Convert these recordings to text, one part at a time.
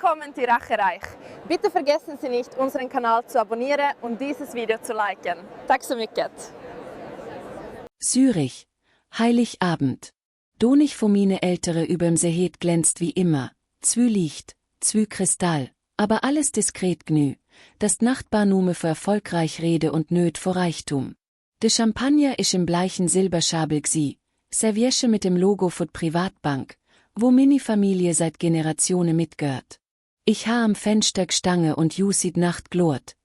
Willkommen till Rachereich. Bitte vergessen Sie nicht, unseren Kanal zu abonnieren und dieses Video zu liken. Tack så mycket. Zürich. Heiligabend. Donig vor mine Ältere überm Sehet glänzt wie immer, zwü Licht, zwü Kristall, aber alles diskret gnü, das Nachtbar nume für erfolgreich Rede und nöt vor Reichtum. De Champagner isch im bleichen Silberschabel gsi, Serviesche mit dem Logo von Privatbank, wo Mini-Familie seit Generationen mitgehört. Ich ha am Fenster gstange und Jusid Nacht glort,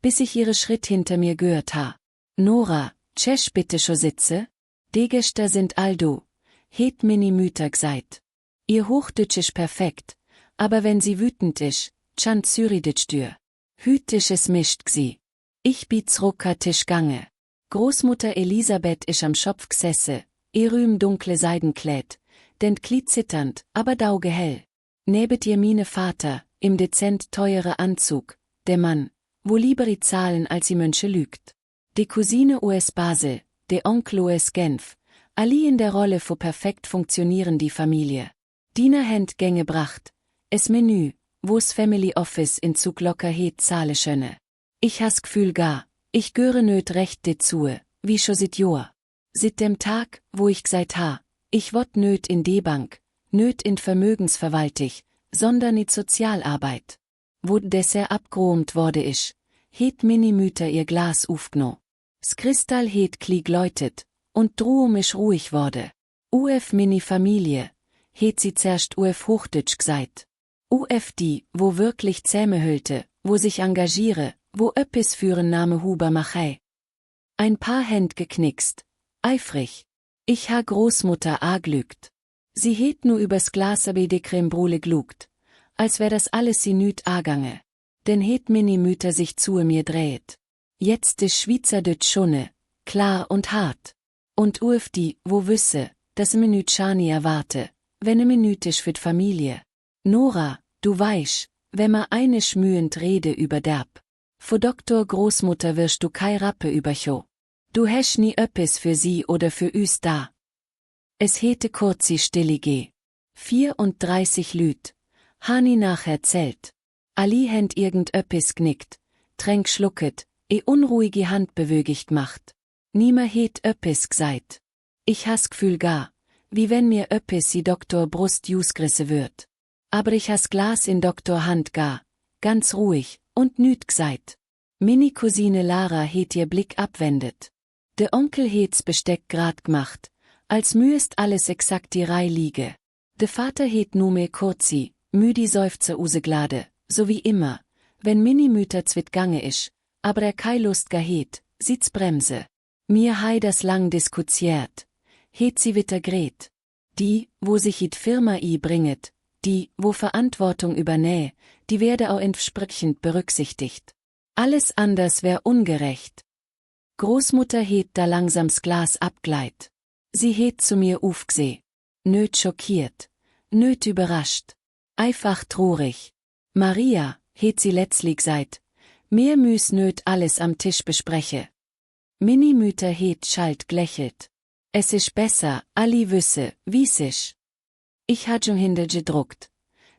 bis ich ihre Schritt hinter mir gehört ha. Nora, tschesch bitte scho sitze? Degester sind aldo, het Mini-Mütter gseit. Ihr Hochdütsch isch perfekt, aber wenn sie wütend isch, tschant Züriditsch dür. Hütisch es mischt gsi. Ich biet's rucker Tisch gange. Großmutter Elisabeth isch am Schopf gsesse, rühm dunkle Seidenkleid, denn Glied zitternd, aber dauge hell. Nebet ihr mine Vater, im dezent teure Anzug, der Mann, wo lieber die Zahlen als die Mönche lügt. Die Cousine US Basel, der Onkel US Genf, Ali in der Rolle vor perfekt funktionieren die Familie. Diener Händ Gänge bracht, es Menü, wo's Family Office in Zug locker het zahle schönne. Ich has G'fühl gar, ich göre nöt recht de zue, wie scho sit Joa. Sit dem Tag, wo ich gseit ha, ich wott nöt in de Bank, nöt in Vermögensverwaltig, sondern in Sozialarbeit. Wo desser abgeräumt wurde isch, het Mini-Mütter ihr Glas ufgno. S Kristall het klieg läutet, und druum isch ruhig wurde. UF Mini-Familie, het sie zerst UF Hochdütsch gseit. UF die, wo wirklich Zähme hüllte, wo sich engagiere, wo öppis führen Name Huber machei. Ein paar Händ geknickst, eifrig. Ich ha Großmutter a glügt. Sie het nu übers Glas aber de Creme Brûlée glugt, als wär das alles sie nüt agange. Denn het Mini-Mütter sich zu mir dreht. Jetzt is Schweizerdütsch schonne, klar und hart. Und uf die, wo wüsse, dass Minüt Schani erwarte, wenn minütisch für Familie. Nora, du weisch, wenn ma eine schmühend Rede überderb. Vor Doktor Großmutter wirst du kei Rappe übercho. Du häsch nie öppis für sie oder für üs da. Es hete kurzi stillige. 34 Lüt. Hani nachher zählt. Ali händ irgend öppis knickt, tränk schlucket, unruhige Hand bewögigt macht. Niemer het öppis gseit. Ich has G'fühl gar, wie wenn mir öppis sie Doktor Brust jusgrisse würd. Aber ich has Glas in Doktor Hand gar, ganz ruhig, und nüt gseit. Mini-Cousine Lara het ihr Blick abwendet. De Onkel het's Besteck grad gemacht, als mühest alles exakt die Rei liege. De Vater het nume kurzi, müdi Seufzer useglade, so wie immer, wenn Mini-Mütter zwit gange isch, aber er kei Lust gar het, sieht's Bremse. Mir hei das lang diskutiert, het sie witter gret. Die, wo sich it Firma i bringet, die, wo Verantwortung übernäh, die werde auch entsprechend berücksichtigt. Alles anders wär ungerecht. Großmutter het da langsams Glas abgleit. Sie het zu mir ufgseh. Nöt schockiert. Nöt überrascht. Einfach trurig. Maria, het sie letztlich seit. Mehr müß nöt alles am Tisch bespreche. Mini-Mütter het schalt glächelt. Es isch besser, Ali wüsse, wie's isch. Ich had schon hinder gedruckt.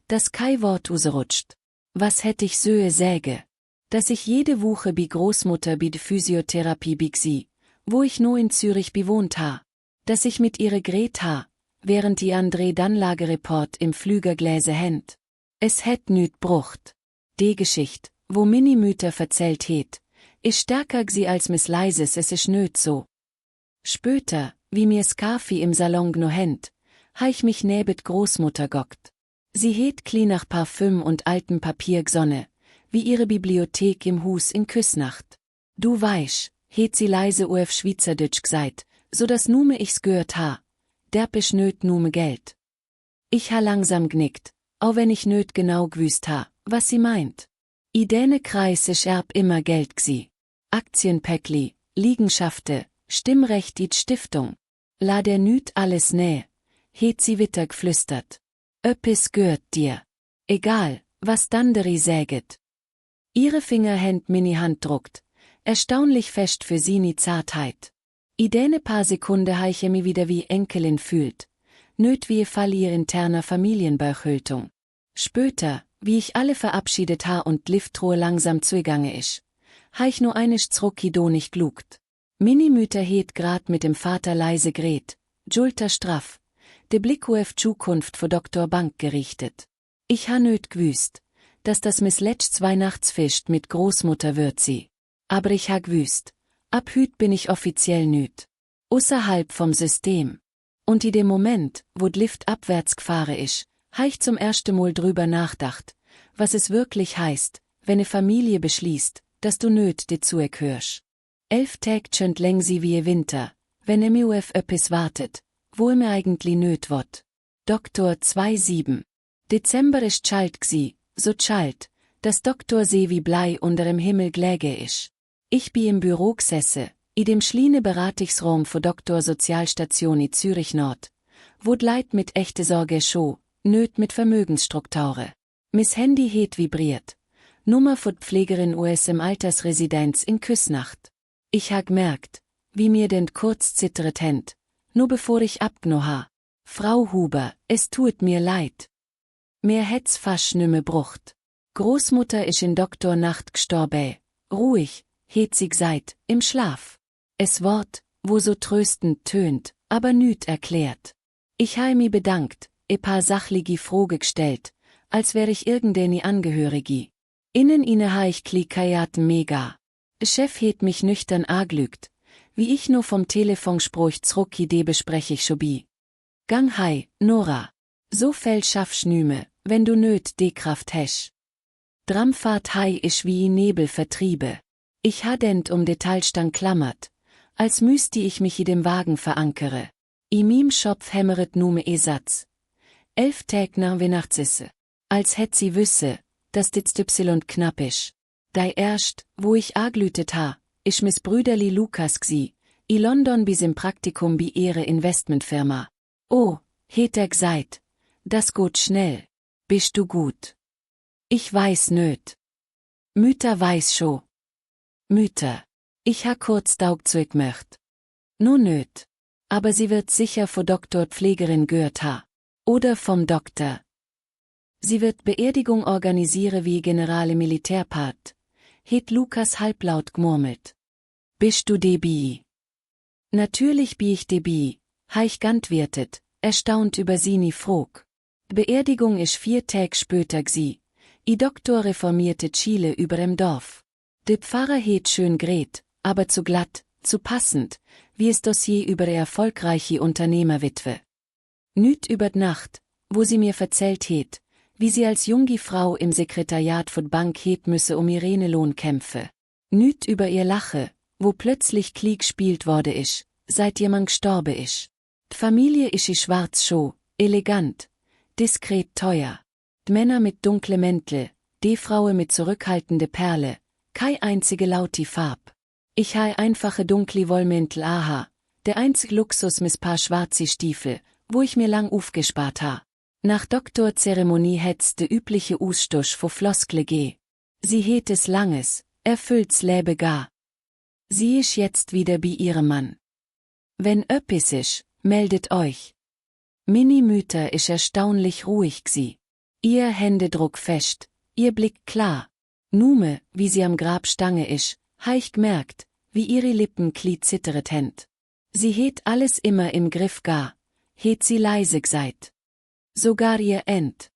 Das kei Wort userutscht. Was hätt ich söhe säge. Dass ich jede Woche bi Großmutter bi de Physiotherapie bi gsi, wo ich no in Zürich bewohnt ha. Dass ich mit ihre Gret ha, während die André Danlagereport im Flügergläse händ. Es hätt nüt brucht. De Geschicht, wo Mini-Mütter verzählt het, is stärker gsi als Miss Leises es isch nöt so. Spöter, wie mir's Kaffee im Salon gno händ, ha ich mich nebet Großmutter gockt. Sie het kli nach Parfüm und altem Papier gsonne, wie ihre Bibliothek im Hus in Küsnacht. Du weisch, het sie leise uf Schweizerdütsch gseit, so dass nume ich's gehört ha. Derpisch nöt nume Geld. Ich ha langsam gnickt, auch wenn ich nöt genau gwüst ha, was sie meint. Idäne Kreis isch erb immer Geld gsi. Aktienpäckli, Liegenschafte, Stimmrecht it Stiftung. La der nüt alles näh, het sie witter geflüstert. Öppis gehört dir. Egal, was danderi säget. Ihre Fingerhänd Mini-Hand druckt, erstaunlich fest für sie nie Zartheit. Idäne paar Sekunde heiche mi wieder wie Enkelin fühlt, nöt wie Fall ihr interner Familienbauchhültung. Spöter, wie ich alle verabschiedet ha und die Lifttruhe langsam zugegangen isch. Ha ich nur einisch zrucki do nicht glugt. Minimüter het grad mit dem Vater leise gret, Julter straff, de Blick auf Zukunft vor Dr. Bank gerichtet. Ich ha nöt gwüst, dass das mis letzt Weihnachtsfest mit Großmutter wird sie. Aber ich ha gwüst, ab hüt bin ich offiziell nüt. Außerhalb vom System. Und in dem Moment, wo d Lift abwärts gfahre isch, ha ich zum ersten Mal drüber nachdacht, was es wirklich heißt, wenn ne Familie beschließt, dass du nöt de zuekörsch. 11 Tag schönt läng sie wie Winter, wenn mir auf öppis wartet, wo mir eigentlich nöt wott. Doktor 27. Dezember ist schalt gsi, so schalt, dass Doktor see wie Blei unterem Himmel gläge isch. Ich bi im Büro g'sesse, i dem schliene Beratungsraum vor Doktor Sozialstation i Zürich Nord, wo d Leid mit echte Sorge scho, nöt mit Vermögensstrukture. Miss Handy het vibriert. Nummer von Pflegerin US im Altersresidenz in Küsnacht. Ich ha gemerkt, wie mir denn kurz zitteret händ, nur bevor ich abgno ha. Frau Huber, es tut mir leid. Mir hätt's fasch nümme brucht. Großmutter isch in Doktor Nacht gestorbe. Ruhig, het sie gseit, im Schlaf. Es Wort, wo so tröstend tönt, aber nüt erklärt. Ich ha mi bedankt, paar sachligi Froge gestellt, als wär ich irgendeni Angehörigi. Innen ine ha ich klikaiaten mega. Chef het mich nüchtern aglügt, wie ich nur vom Telefon spruch zrucki de besprech ich schobi. Gang hei, Nora. So fell schaff schnüme, wenn du nöt de Kraft hesch. Dramfahrt hei isch wie Nebel vertriebe. Ich hadent Detailstang klammert, als müssti ich mich i dem Wagen verankere. I mim Schopf hämmeret nume Satz. 11 Tag nach Weihnachtsisse. Als hätt sie wüsse, dass dit y knapp isch. Dei erst, wo ich aglütet ha, isch mis Brüderli Lukas gsi, i London bis im Praktikum bi ihre Investmentfirma. Oh, het gseit, das geht schnell. Bist du gut? Ich weiß nöt. Mütter weiß scho. Mütter. Ich ha kurz daugzeug möcht. No nöt. Aber sie wird sicher vor Doktor Pflegerin gehört ha. Oder vom Doktor. Sie wird Beerdigung organisiere wie generale Militärpart. Het Lukas halblaut gmurmelt. Bist du debi? Natürlich bi ich debi, ha ich gantwirtet, erstaunt über sini frog. Beerdigung isch 4 Tag später gsi. I Doktor reformierte Chile überem Dorf. De Pfarrer het schön gret, aber zu glatt, zu passend, wie es Dossier über die erfolgreiche Unternehmerwitwe. Nüt überd Nacht, wo sie mir verzählt het, wie sie als jungi Frau im Sekretariat von Bank het müsse ihre Lohn kämpfe. Nüt über ihr Lache, wo plötzlich Krieg spielt wurde isch, seit jemand gestorbe isch. D'Familie isch i schwarz scho, elegant, diskret teuer. D'Männer mit dunkle Mäntel, die Fraue mit zurückhaltende Perle, kei einzige lauti Farb. Ich hai einfache dunkli Wollmäntel aha, der einzig Luxus mis paar schwarzi Stiefel, wo ich mir lang aufgespart ha. Nach Doktorzeremonie hätt's de übliche Usstusch vor Floskle geh. Sie het es langes, erfüllt's Läbe gar. Sie isch jetzt wieder bi ihrem Mann. Wenn öppis isch, meldet euch. Minimüter isch erstaunlich ruhig gsi. Ihr Händedruck fest, ihr Blick klar. Nume, wie sie am Grab stange isch, ha ich gmerkt, wie ihre Lippen glied zitteret händ. Sie het alles immer im Griff gar, het sie leise gseit. Sogar ihr End.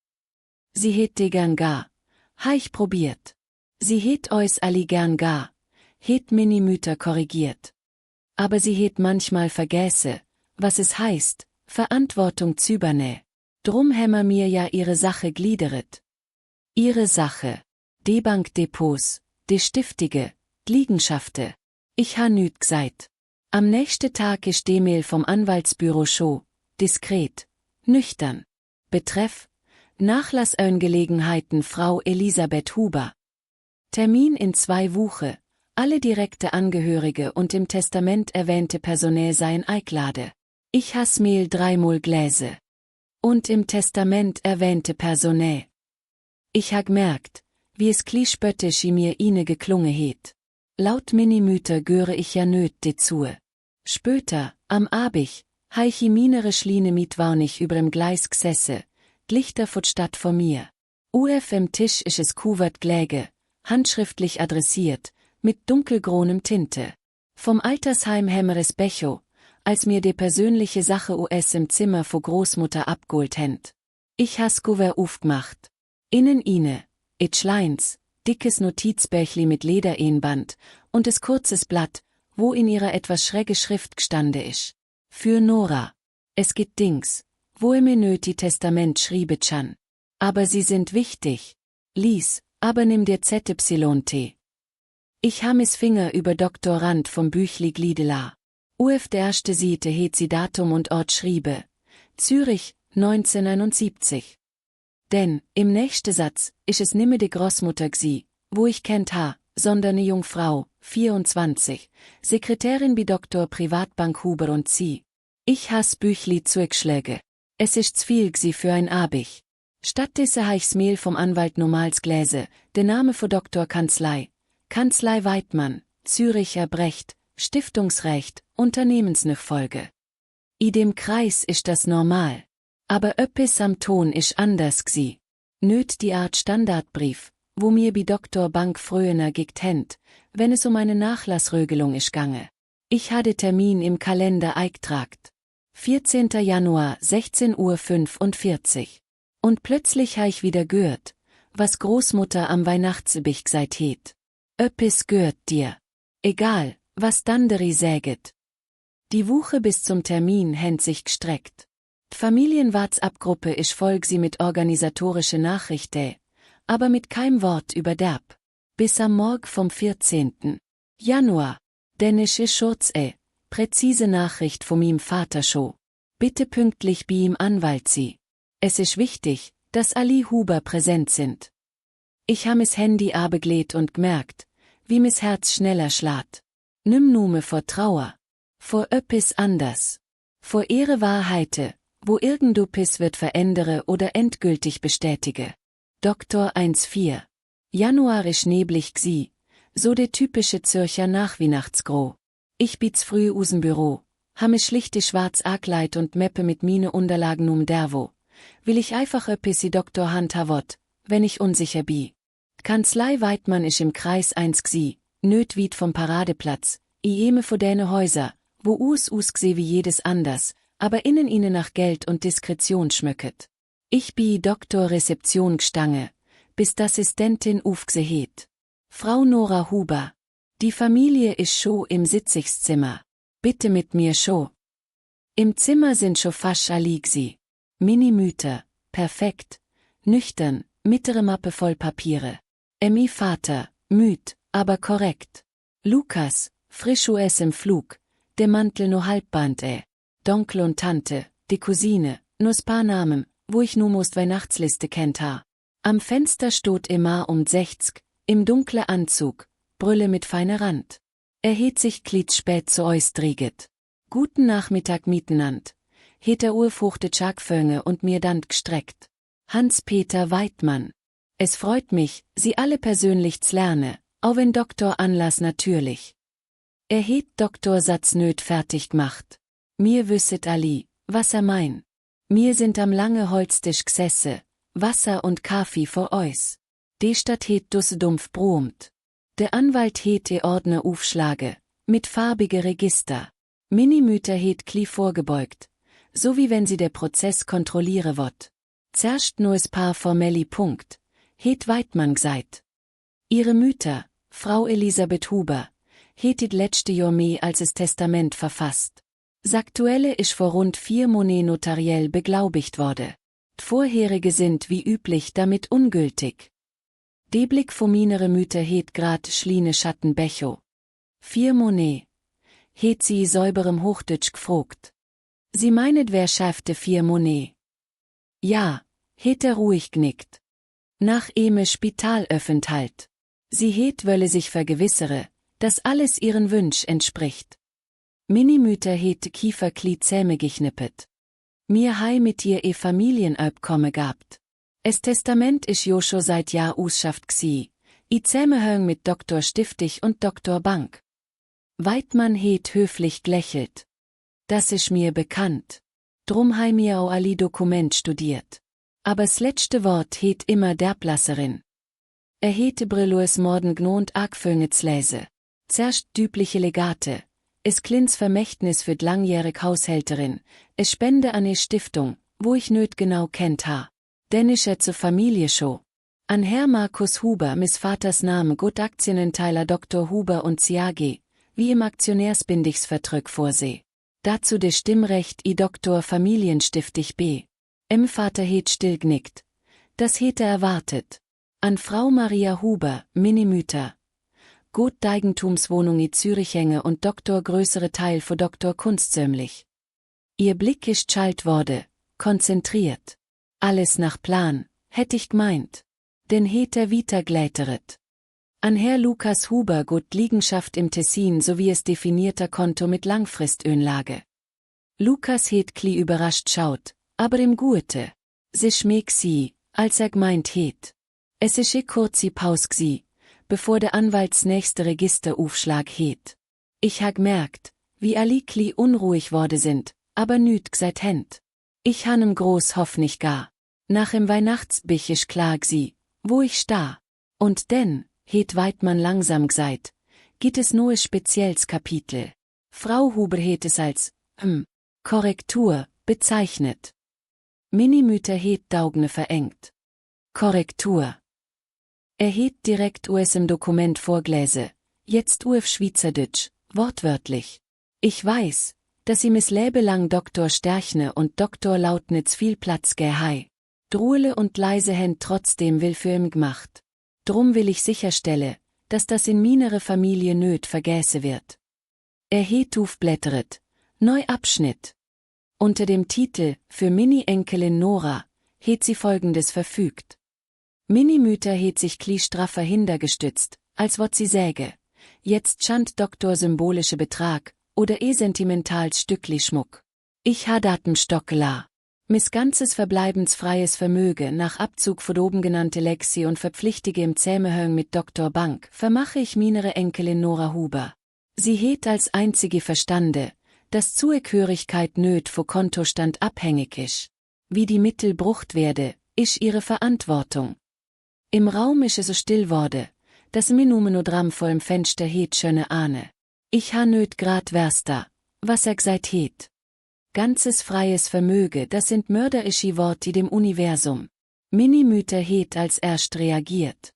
Sie het de gern gar, ha ich probiert. Sie het eus alli gern gar, het Minimüter korrigiert. Aber sie het manchmal vergäße, was es heißt, Verantwortung zübernä. Drum hämmer mir ja ihre Sache gliederet. Ihre Sache. De Bankdepots, de Stiftige, Liegenschafte. Ich ha nüt gseit. Am nächste Tag isch de Mail vom Anwaltsbüro scho, diskret, nüchtern. Betreff, Nachlassangelegenheiten Frau Elisabeth Huber. Termin in 2 Woche, alle direkte Angehörige und im Testament erwähnte Personal seien eiklade. Ich has Mail 3-mal gläse. Und im Testament erwähnte Personal. Ich ha gmerkt, wie es klispöttisch i mir ine geklunge het. Laut Minimüter göre ich ja nöt de zue. Spöter, am Abig, ha ich i minere Schline mietwarnig überm Gleis g'sesse, Lichter vor Stadt vor mir. Uf im Tisch ist es Kuvert Gläge, handschriftlich adressiert, mit dunkelgrünem Tinte. Vom Altersheim hämmeres Becho, als mir die persönliche Sache US im Zimmer vor Großmutter abgeholt händ. Ich has Kuvert aufgemacht. Innen ine, et Schleins, dickes Notizbächli mit Lederähnband und es kurzes Blatt, wo in ihrer etwas schräge Schrift gestande ist. Für Nora. Es gibt Dings, wo mir nöti Testament schriebe chan. Aber sie sind wichtig. Lies, aber nimm dir ZYT. Ich ha mis Finger über Dr. Rand vom Büchli Gliedela. Uf der erste Siete het sie Datum und Ort schriebe. Zürich, 1971. Denn, im nächsten Satz, ist es nimme de Großmutter gsi, wo ich kennt ha, sondern ne Jungfrau, 24, Sekretärin bi Dr. Privatbank Huber und sie. Ich has Büchli zurückschläge. Es ist zviel gsi für ein Abig. Stattdesse ha ich's Mail vom Anwalt Normals Gläse, der Name für Dr. Kanzlei Weidmann, Züricher Brecht, Stiftungsrecht, Unternehmensnachfolge. I dem Kreis ist das normal. Aber öppis am Ton isch anders gsi. Nöt die Art Standardbrief, wo mir bi Dr. Bank Fröener gikt händ, wenn es um eine Nachlassrögelung isch gange. Ich hatte Termin im Kalender eingtragt. 14. Januar, 16:45 Uhr. Und plötzlich ha ich wieder gehört, was Großmutter am Weihnachtsbich gseit het. Öppis gehört dir. Egal, was danderi säget. Die Wuche bis zum Termin händ sich gestreckt. Familien-WhatsApp-Gruppe isch folg sie mit organisatorische Nachrichte, aber mit kein Wort über derb. Bis am Morg vom 14. Januar, denn isch schurz präzise Nachricht vom ihm Vater scho. Bitte pünktlich bi ihm Anwalt sie. Es isch wichtig, dass Ali Huber präsent sind. Ich ha mis Handy abegläht und gmerkt, wie mis Herz schneller schlat. Nimm nume vor Trauer. Vor öppis anders. Vor ihre Wahrheite, wo irgendupis wird verändere oder endgültig bestätige. Dr. 1,4. Januarisch neblig gsi, so de typische Zürcher Nachweihnachtsgro. Ich biet's früh usen Büro, ha mich schlichte schwarz Agleit und Meppe mit mine Unterlagen num derwo. Will ich einfach öppis i Dr. handhavot, wenn ich unsicher bi. Kanzlei Weidmann isch im Kreis 1 gsi, nöt wied vom Paradeplatz, i eme vor däne Häuser, wo us gse wie jedes anders, aber innen ihne nach Geld und Diskretion schmöcket. Ich bi Doktor Rezeption gstange, bis d'Assistentin ufgse het. Frau Nora Huber. Die Familie is scho im Sitzigszimmer. Bitte mit mir scho. Im Zimmer sind scho fasch ali gsi. Minimüter, perfekt, nüchtern, mittere Mappe voll Papiere. Emmy Vater, müd, aber korrekt. Lukas, frisch US im Flug, der Mantel no halbband Donkel und Tante, die Cousine, nus paar Namen, wo ich nu most Weihnachtsliste kennt ha. Am Fenster stot Emma 60, im dunkle Anzug, Brülle mit feiner Rand. Het sich klitspät zu eus drieget. Guten Nachmittag mitenand. Het urfuchte Tschagfönge und mir dann gstreckt. Hans-Peter Weidmann. Es freut mich, Sie alle persönlich z'lerne, auch wenn Doktor Anlass natürlich. Het Doktor Satz nöt fertig gemacht. Mir wüsset Ali, was mein. Mir sind am lange Holztisch g'sesse, Wasser und Kaffee vor eus. De Stadt het dusse dumpf brumt. Der Anwalt het Ordner aufschlage, mit farbige Register. Minimüter het kli vorgebeugt, so wie wenn sie der Prozess kontrolliere wott. Zerscht nur es paar formelli Punkt, het Weidmann gseit. Ihre Mütter, Frau Elisabeth Huber, hetet letzte Jahr mehr als es Testament verfasst. S'aktuelle isch vor rund 4 Monaten notariell beglaubigt wurde. D'vorherige sind wie üblich damit ungültig. De Blick vom minere Mütter het grad schline Schatten Becho. 4 Monaten. Het sie säuberem Hochdeutsch gfrogt. Sie meinet wer schaffte 4 Monaten. Ja, het ruhig knickt. Nach Spitalöffenthalt. Sie het wölle sich vergewissere, dass alles ihren Wünsch entspricht. Minimüter het Kieferkli Zähme geknippet. Mir hei mit ihr Familienöbkomme gabt. Es Testament isch jo scho seit Jahr usschafft gsi, I Zähme höng mit Doktor Stiftig und Doktor Bank. Weidmann het höflich glächelt. Das isch mir bekannt. Drum hei mir au ali Dokument studiert. Aber s letzte Wort het immer derblasserin. Hete Brilloes Morden gnont argfönge zläse. Zerst dübliche Legate. Es klins Vermächtnis für langjährig Haushälterin. Es Spende an ihr Stiftung, wo ich nöt genau kennt ha. Denn ich zur Familie scho. An Herr Markus Huber, mis Vaters Name gut Aktienenteiler Dr. Huber und CAG, wie im Aktionärsbindigsvertrag vorseh. Dazu de Stimmrecht i Doktor Familienstiftig B. Vater het still gnickt. Das hätte erwartet. An Frau Maria Huber, Minimüter. Gut Deigentumswohnung i Zürichhänge und Doktor größere Teil vor Doktor Kunstsömlich. Ihr Blick ist schalt wurde, konzentriert. Alles nach Plan, hätt ich gemeint. Denn heter Vita gläteret. An Herr Lukas Huber gut Liegenschaft im Tessin sowie es definierter Konto mit Langfristönlage. Lukas het kli überrascht schaut, aber im Gute. Se schmeck sie, als gemeint het. Es isch kurzi Paus gsi, bevor der Anwalts nächste Registeraufschlag het. Ich ha gemerkt, wie ali kli unruhig wurde sind, aber nüt gseit hent. Ich hanem groß hoff nicht gar. Nach im Weihnachtsbich isch klar gsi, wo ich sta. Und denn, het Weidmann langsam gseit, gibt es nur spezielles Kapitel. Frau Huber het es als, Korrektur, bezeichnet. Minimüter het Daugne verengt. Korrektur. Het direkt us im Dokument vorgläse, jetzt uf Schweizerdeutsch, wortwörtlich. Ich weiß, dass sie mis lebelang Dr. Sterchne und Dr. Lautnitz viel Platz gehei. Druele und leise Händ trotzdem will für ihm gemacht. Drum will ich sicherstelle, dass das in minere Familie nöt vergäße wird. Het aufblätteret, neu Abschnitt. Unter dem Titel, für Mini-Enkelin Nora, het sie folgendes verfügt. Minimüter het sich kli straffer hindergestützt, als wat sie säge. Jetzt schand Doktor symbolische Betrag, oder sentimentals Stückli Schmuck. Ich ha Datenstockela. Mis ganzes verbleibensfreies Vermöge nach Abzug von oben genannte Lexi und verpflichtige im Zähmehöng mit Dr. Bank, vermache ich minere Enkelin Nora Huber. Sie het als einzige verstande, dass Zuehörigkeit nöt vor Kontostand abhängig isch. Wie die Mittel brucht werde, isch ihre Verantwortung. Im Raum isch es so still wurde, dass Minumenodramm vor im Fenster het schöne ahne. Ich ha nöt grad werster, was gseit het. Ganzes freies Vermöge, das sind mörderische Worte dem Universum. Minimüter het als erst reagiert.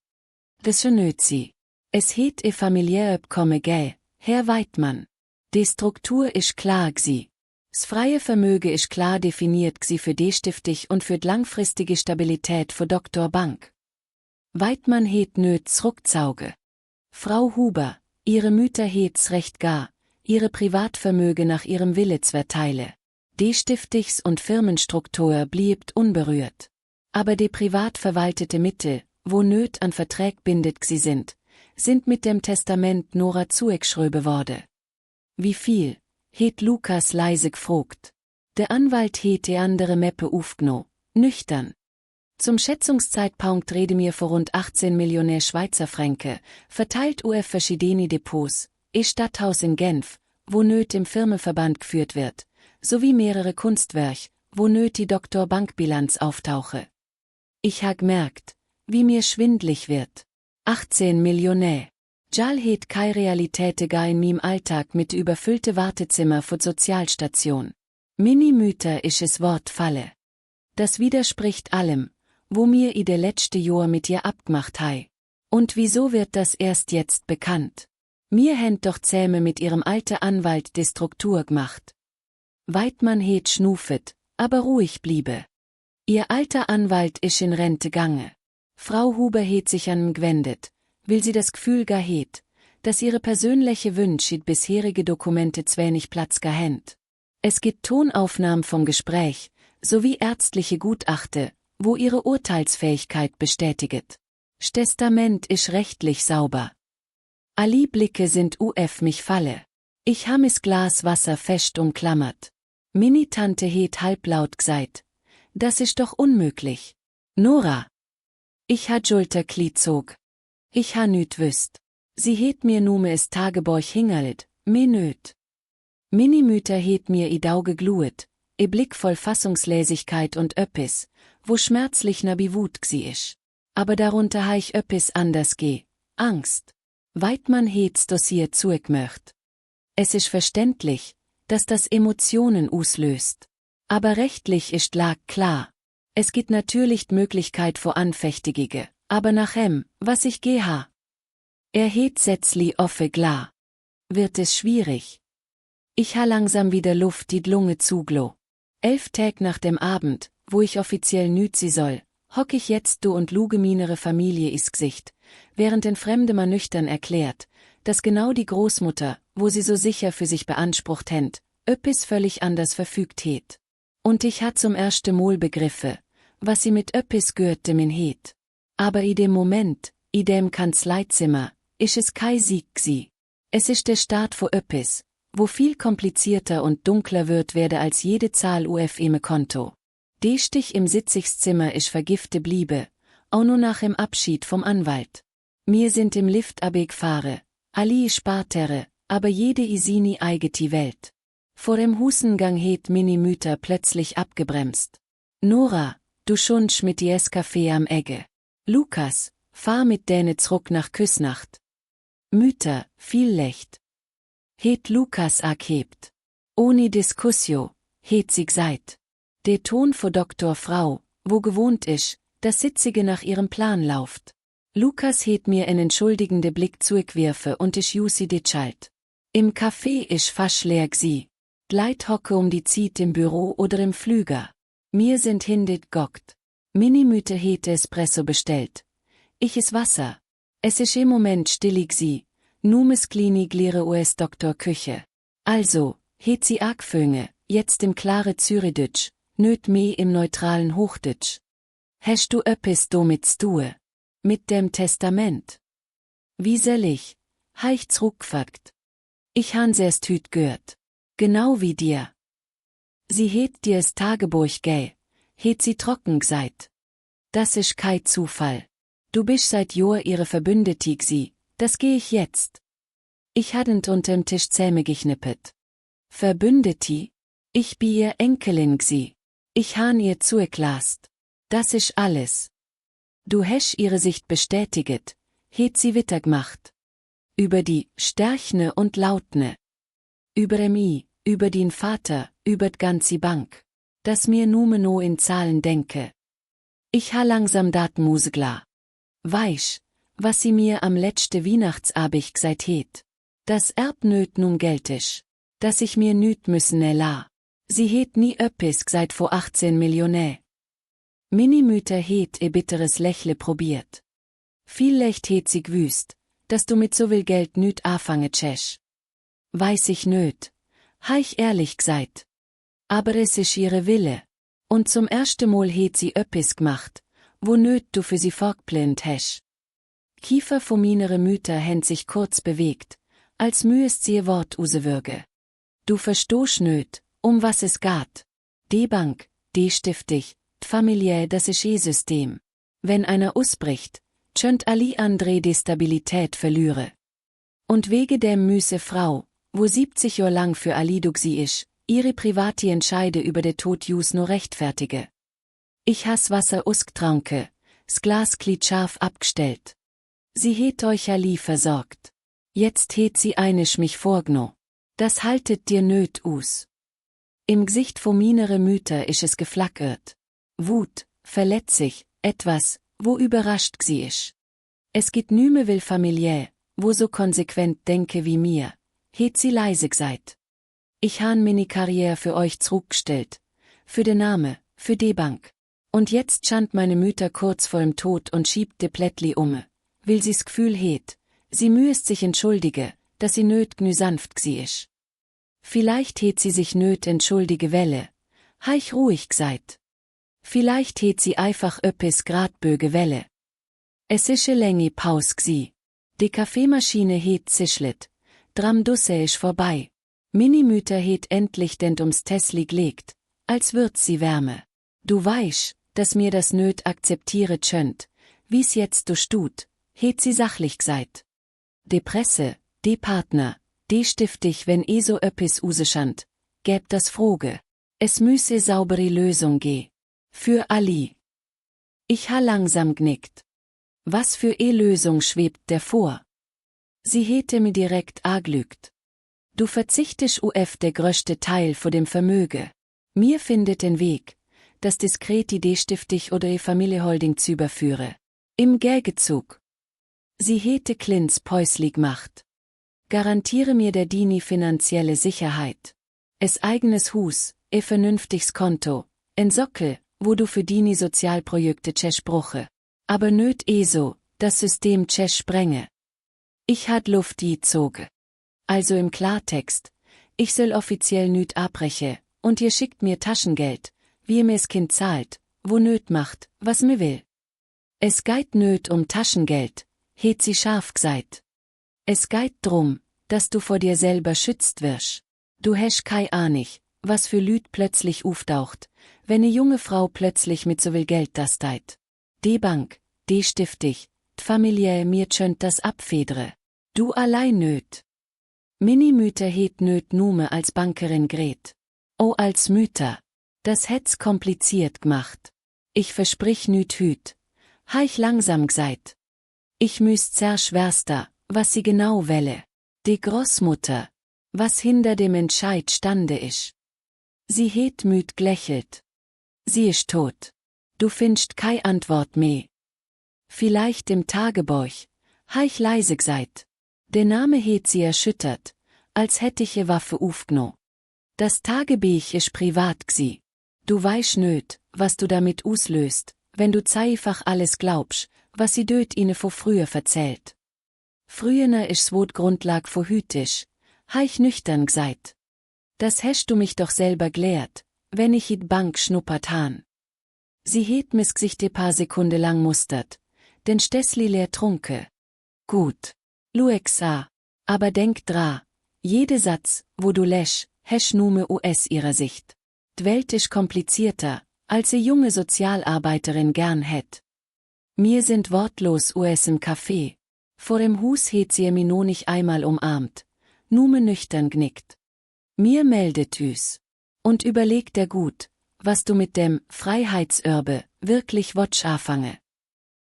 Das schon nöt sie. Es het familiär komme gäh, Herr Weidmann. Die Struktur isch klar gsi. Das freie Vermöge isch klar definiert gsi für die stiftig und für langfristige Stabilität für Dr. Bank. Weidmann het nöt zurückzauge. Frau Huber, ihre Mütter het's recht gar, ihre Privatvermöge nach ihrem Wille zwerteile. Die Stiftigs- und Firmenstruktur bliebt unberührt. Aber die privat verwaltete Mittel, wo nöt an Verträg bindet gsi sind mit dem Testament Nora zuegschröbe wurde. Wie viel? Het Lukas leise gfrogt. Der Anwalt het die andere Meppe ufgno, nüchtern. Zum Schätzungszeitpunkt rede mir vor rund 18 Millionär Schweizer Franken, verteilt verschiedene Depots, Stadthaus in Genf, wo nöt im Firmenverband geführt wird, sowie mehrere Kunstwerke, wo nöt die Dr. Bankbilanz auftauche. Ich ha gemerkt, wie mir schwindlig wird. 18 Millionär. Jal het kei Realitäte gar in mim Alltag mit überfüllte Wartezimmer vor Sozialstation. Minimüter isch es Wort falle. Das widerspricht allem, wo mir i de letzte Jahr mit ihr abgemacht hei. Und wieso wird das erst jetzt bekannt? Mir händ doch Zähme mit ihrem alten Anwalt de Struktur gemacht. Weidmann het schnufet, aber ruhig bliebe. Ihr alter Anwalt isch in Rente gange. Frau Huber het sich an ihm gewendet, will sie das Gefühl gar het, dass ihre persönliche Wünsche in bisherige Dokumente wenig Platz gehänd. Es gibt Tonaufnahmen vom Gespräch, sowie ärztliche Gutachte, wo ihre Urteilsfähigkeit bestätiget. Testament isch rechtlich sauber. Ali Blicke sind mich falle. Ich ha mis Glas Wasser fest umklammert. Mini-Tante het halblaut gseit. Das ist doch unmöglich. Nora. Ich ha Schulter kli zog. Ich ha nüt wüsst. Sie het mir nume es Tageborch hingerlt, me nöt. Minimüter het mir i Dauge gluet, Blick voll Fassungsläsigkeit und Öppis, wo schmerzlich nabi Wut gsi isch. Aber darunter ha ich öppis anders geh, Angst. Weit man het's Dossier zueg möcht. Es ist verständlich, dass das Emotionen auslöst. Aber rechtlich ist lag klar. Es gibt natürlich die Möglichkeit vor Anfechtigige, aber nach was ich geha. Er het setzli offe klar. Wird es schwierig. Ich ha langsam wieder Luft die Lunge zuglo. 11 Tag nach dem Abend, wo ich offiziell nützi soll, hock ich jetzt du und luge minere Familie is Gesicht, während den Fremde man nüchtern erklärt, dass genau die Großmutter, wo sie so sicher für sich beansprucht händ, öppis völlig anders verfügt het. Und ich hat zum ersten Mal begriffe, was sie mit öppis gehörte min het. Aber in dem Moment, in dem Kanzleizimmer, isch es kei Sieg gsi. Es ist der Start vor öppis, wo viel komplizierter und dunkler wird werde als jede Zahl uf im Konto. De Stich im Sitzigszimmer isch vergifte bliebe, auch nur nach dem Abschied vom Anwalt. Mir sind im Lift abeg fahre, Ali spartere, aber jede isini eigeti Welt. Vor dem Husengang het Mini Mütter plötzlich abgebremst. Nora, du schunsch mit jes Kaffee am Egge. Lukas, fahr mit däne zurück nach Küsnacht. Mütter, viel Lecht. Het Lukas akhebt. Ohne Diskussio, het sie gseid. Der Ton vor Doktor Frau, wo gewohnt isch, dass Sitzige nach ihrem Plan lauft. Lukas het mir en entschuldigende Blick zurückwirfe und ich jusi ditschalt. Im Café isch fasch leer gsi. Gleit hocke die Ziet im Büro oder im Flüger. Mir sind hindit gockt. Minimüte het Espresso bestellt. Ich is Wasser. Es isch im Moment stillig gsi. Numes Klinik lehre US-Doktor Küche. Also, het sie Argföhne, jetzt im klare Züridütsch, nöt me im neutralen Hochdütsch. Hast du öppis domit stue? Mit dem Testament. Wie soll ich? Heicht's ruckfackt. Ich hans erst hüt gehört. Genau wie dir. Sie het dir's Tagebuch gäh, het sie trocken gseid. Das isch kei Zufall. Du bisch seit Jahr ihre Verbündeti gsi, das geh ich jetzt. Ich hadent unterm Tisch Zähme geknippet. Verbündeti? Ich bi ihr Enkelin gsi. Ich han ihr zueklast. Das isch alles. Du hesch ihre Sicht bestätiget, het sie witter gmacht. Über die Stärchne und Lautne. Über I, über den Vater, über d'ganzi Bank. Dass mir nume no in Zahlen denke. Ich ha langsam dat Musegla. Weisch, was sie mir am letzte Weihnachtsabig gseid het. Das Erbnöt num geltisch. Dass ich mir nüt müssen la. Sie het nie öppis gseid vor 18 Millionä. Minimüter het bitteres Lächle probiert. Vielleicht het sie gwüst, dass du mit so viel Geld nüt afange tschesch. Weiß ich nöt. Ha ich ehrlich gseid. Aber es isch ihre Wille. Und zum ersten Mal het sie öppis gmacht, wo nöt du für sie fortplint hesch. Kiefer von minere Mütter händ sich kurz bewegt, als mühest sie ihr Wort usewürge. Du verstosch nöt, was es gaat. Die Bank, die stiftig, familiär das isch System. Wenn einer usbricht, schönt ali andre die Stabilität verlüre. Und wege dem müse Frau, wo 70 Jahr lang für ali du gsi isch, ihre privati Entscheide über de Tod jus nur rechtfertige. Ich has Wasser usktranke, s Glas kliet scharf abgestellt. Sie het euch ali versorgt. Jetzt het sie einisch mich vorgno. Das haltet dir nöt us. Im Gesicht von minere Mütter isch es geflackert. Wut, verletzig, etwas, wo überrascht gsi isch. Es gibt nüme will familiär, wo so konsequent denke wie mir, het sie leise gseid. Ich han mini Karriere für euch zurückgestellt, für den Name, für die Bank. Und jetzt stand meine Mütter kurz vor dem Tod und schiebt de Plättli will sie's Gefühl het, sie mühest sich entschuldige, dass sie nöt gnü sanft gsi isch. Vielleicht het sie sich nöt entschuldige Welle, heich ruhig gseid. Vielleicht het sie einfach öppis gradböge Welle. Es ische längi Paus gsi. Die Kaffeemaschine het zischlet, dram dusse isch vorbei. Minimüter het endlich dent ums Tesli gelegt, als würd's sie wärme. Du weisch, dass mir das nöt akzeptiere schönt, wie's jetzt du stut, het sie sachlich gseid. De Presse, de Partner, de stiftig wenn so öppis useschand, gäb das Froge. Es müsse saubere Lösung geh. Für Ali. Ich ha langsam knickt. Was für Lösung schwebt der vor? Sie hätte mir direkt anglügt. Du verzichtest auf der größte Teil von dem Vermöge. Mir findet den Weg, das diskret Idee stiftig oder Familieholding zu überführe. Im Gegenzug. Sie hätte Klins päuslig macht. Garantiere mir der Dini finanzielle Sicherheit. Es eigenes Hus, vernünftiges Konto, en Sockel, wo du für Dini Sozialprojekte bruche. Aber nöt so, das System sprenge. Ich hat Luft die zoge. Also im Klartext, ich soll offiziell nüt abbreche, und ihr schickt mir Taschengeld, wie ihr mir's Kind zahlt, wo nöt macht, was mir will. Es geit nöt Taschengeld, het sie scharf gseit. Es geit drum, dass du vor dir selber schützt wirst. Du hesch kei Ahnig, was für Lüd plötzlich auftaucht, wenn ne junge Frau plötzlich mit so viel Geld das deit. De Bank, de stiftig, d'Familie mir schönt das abfedre. Du allein nöt. Mini-Mütter het nöt nume als Bankerin gret. Oh als Mütter. Das hätt's kompliziert gemacht. Ich versprich nüt hüt. Ha ich langsam gseit. Ich müsst sehr schwerster, was sie genau welle. Die Großmutter. Was hinter dem Entscheid stande isch. Sie het müd glächelt. Sie isch tot. Du findst kei Antwort mehr. Vielleicht im Tagebuch. Ha ich leise gseit. Der Name het sie erschüttert, als hätt ich je Waffe aufgno. Das Tagebuch isch privat gsi. Du weißt nöt, was du damit auslöst, wenn du zeifach alles glaubst, was sie döt ihne vor früher verzählt. Früher isch's wot Grundlag vor hütisch, ha ich nüchtern gseit. Das häst du mich doch selber gelehrt, wenn ich in Bank schnuppert han. Sie het mis Gsicht de paar Sekunde lang mustert, denn Stessli leer trunke. Gut. Luexa. Aber denk dra, jede Satz, wo du läsch, hesch nume US ihrer Sicht. D'Welt isch komplizierter, als sie junge Sozialarbeiterin gern hätt. Mir sind wortlos US im Café. Vor dem Hus het sie mi no nicht einmal umarmt, nume nüchtern knickt. Mir meldet üs. Und überleg der gut, was du mit dem Freiheitsörbe wirklich wotsch afange.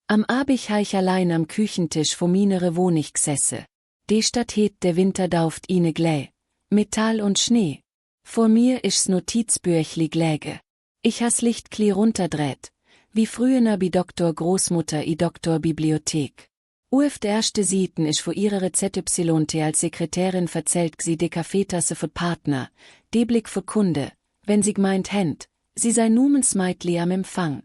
Am Abig ha ich allein am Küchentisch vor minere Wohnig gsesse. De Stadt het der Winter dauft ine gläh, Metall und Schnee. Vor mir isch's Notizbüchli gläge. Ich has Licht kli runterdreht, wie früher bi Doktor Großmutter i Doktor Bibliothek. Uf der erste Sieten isch vor ihrer ZYT als Sekretärin verzählt gsi de Kaffeetasse für Partner, de Blick für Kunde, wenn sie gmeint händ, sie sei numens Meitli am Empfang.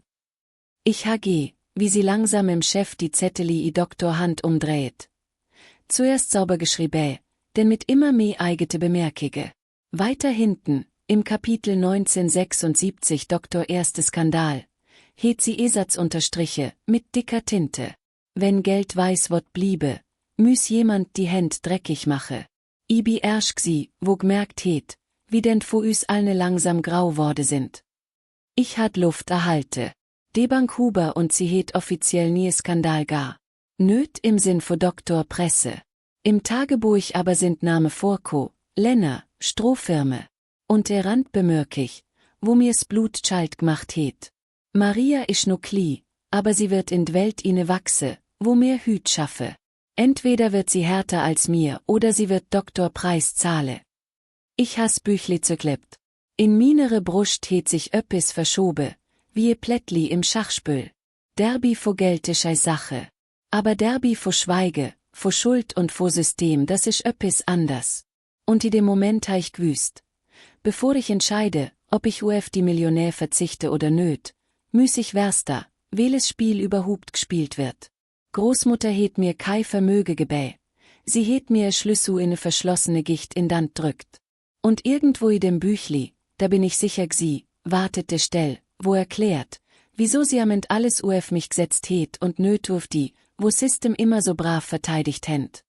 Ich hag, wie sie langsam im Chef die Zetteli i Doktor Hand umdreht. Zuerst sauber geschrieben, denn mit immer mehr eigete Bemerkige. Weiter hinten, im Kapitel 1976 Doktor erste Skandal, het sie Esatz unterstriche, mit dicker Tinte. Wenn Geld weiß wot bliebe, müß jemand die Händ dreckig mache. Ibi ersch gsi, wo gmerkt het, wie denn vor üs alne langsam grau worde sind. Ich hat Luft erhalte. De Bank Huber und sie het offiziell nie Skandal gar. Nöt im Sinn vor Doktor Presse. Im Tagebuch aber sind Name Vorko, Lenner, Strohfirme. Und der Rand bemörkig, wo mir's Blut schalt gemacht het. Maria isch no kli, aber sie wird in d'Welt ine wachse, wo mir Hüt schaffe. Entweder wird sie härter als mir oder sie wird Doktor Preis zahle. Ich has Büchli zerklebt. In minere Brust het sich öppis verschobe, wie ihr Plättli im Schachspül. Derbi vor geltischei Sache. Aber derbi vor Schweige, vor Schuld und vor System, das isch öppis anders. Und in dem Moment ha ich gwüst. Bevor ich entscheide, ob ich uf die Millionär verzichte oder nöt, müß ich werster, welches Spiel überhaupt gespielt wird. Großmutter het mir kei Vermöge gebä. Sie het mir Schlüssel in ne verschlossene Gicht in Dand drückt. Und irgendwo in dem Büchli, da bin ich sicher gsi, wartet de Stell, wo erklärt, wieso sie am End alles uf mich gesetzt het und nöt uf die, wo System immer so brav verteidigt händ.